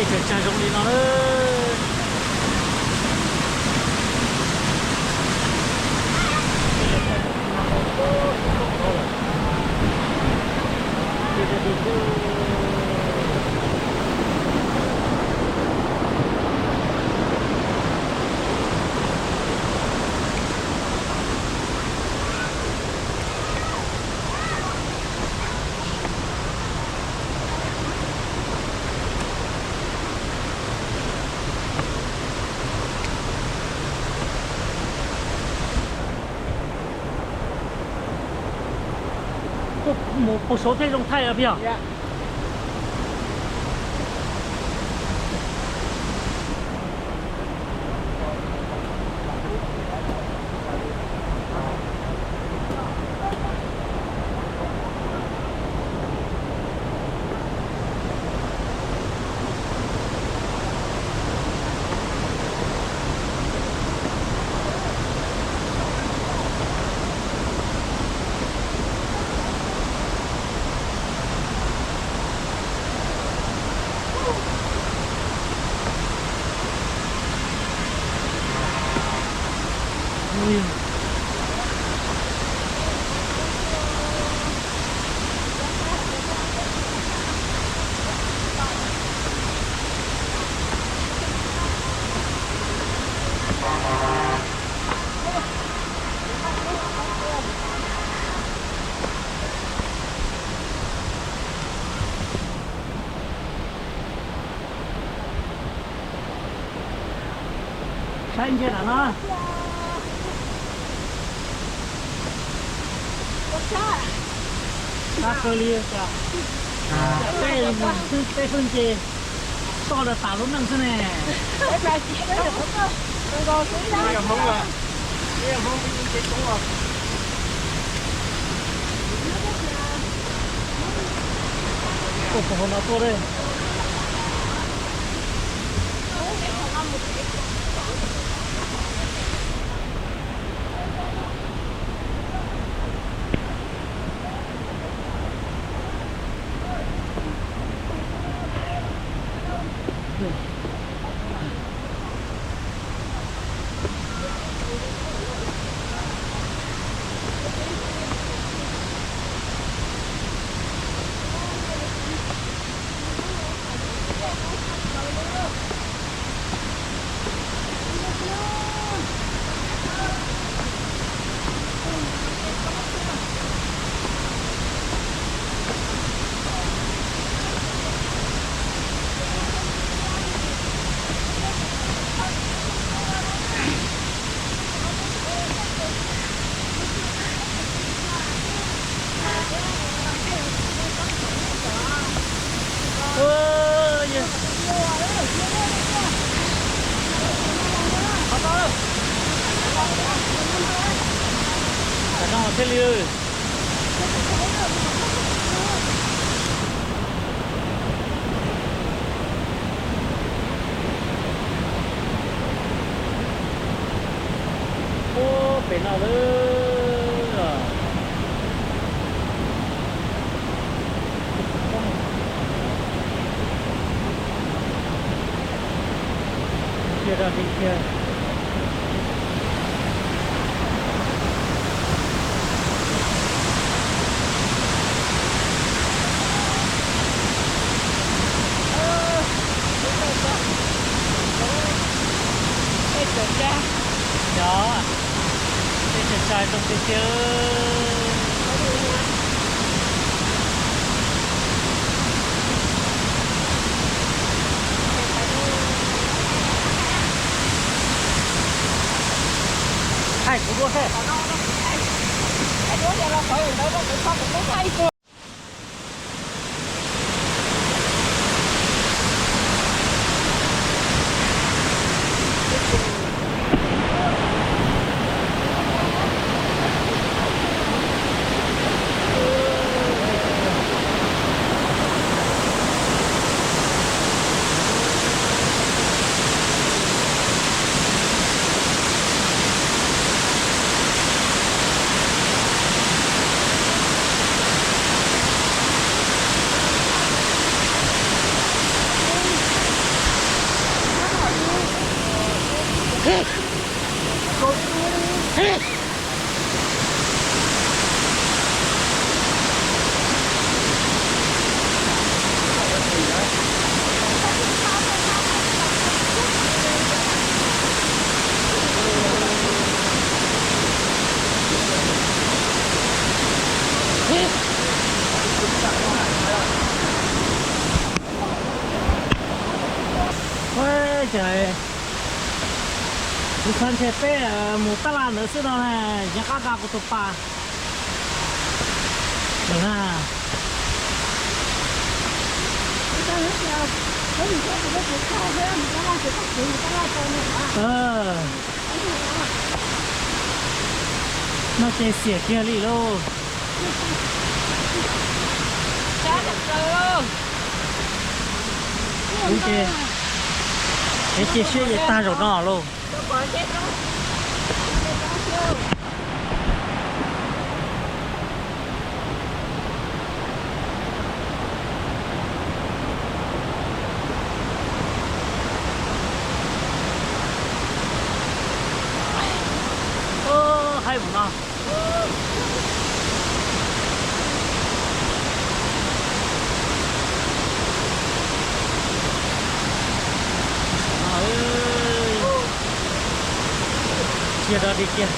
Tsav zoo li no lawm. Mus puag saud thiaj zoo thaij os pig. Saib ntsia nram no. Qab kawg li cas, peb pheej nce toj rau tas lub neej xwb ne. Ua puas hauv no tuaj lawm. Tsav zoo thiaj li. Ub, pem no lawm. Cia dog dig kiag. Yog, tej tshais tshais zoo tiag tiag. Thaij kuv dua seb. Ces kuv xav ntshe peb mus tab laj ntawd xwb no na, yeej qab nqa kuv tus pas lawm na. Noj ces xiam kiag li lauj. Ub, ces cia siab ces tag zaum no lauj. Haib mus no. Cia rau di kiag.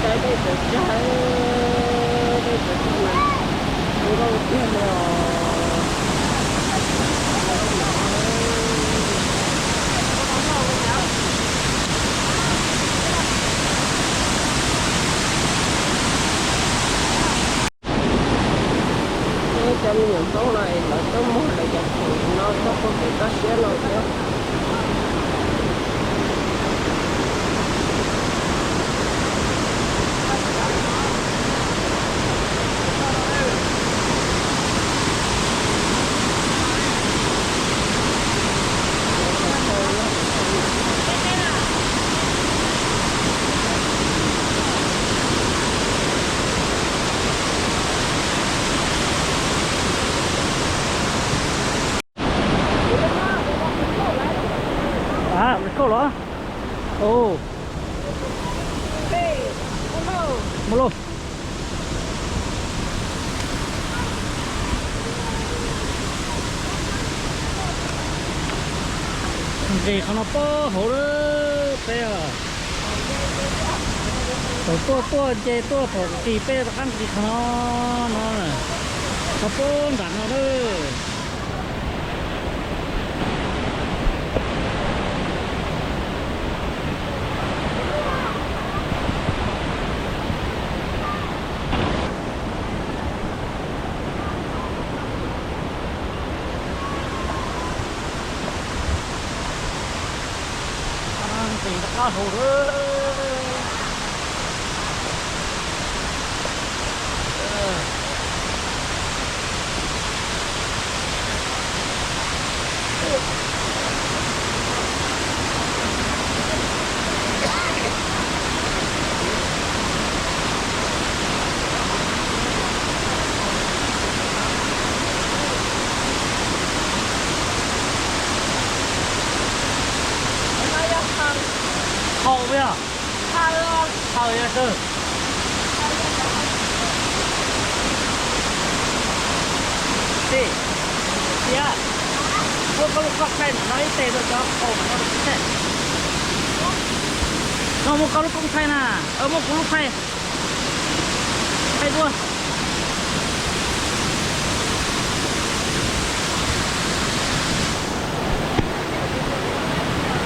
Saib dej tawm tsag, dej tawm tsag, zoo nkauj tiag li os. Cov me nyuam Hmoob no es lawv tuaj muag lawv cov khoom no txog puag pem toj siab no thiab. Mus kauj los? Mus lauj. Nqis qhov no puag hauv lawm peb os. Thaum tuaj tuaj nce tuaj thaum nqis peb rov qab nqis qhov no, no, no puag nram no lawm. Nqis rov qab hauv lawm. Haus yog? Haus yog kawg. Tim, tiab, muab koj lub koj qaij no ib tes rau cov qaum no rau kuv saib. No muab koj lub koob thaij na, muab kuv lub thaij, thaij duab.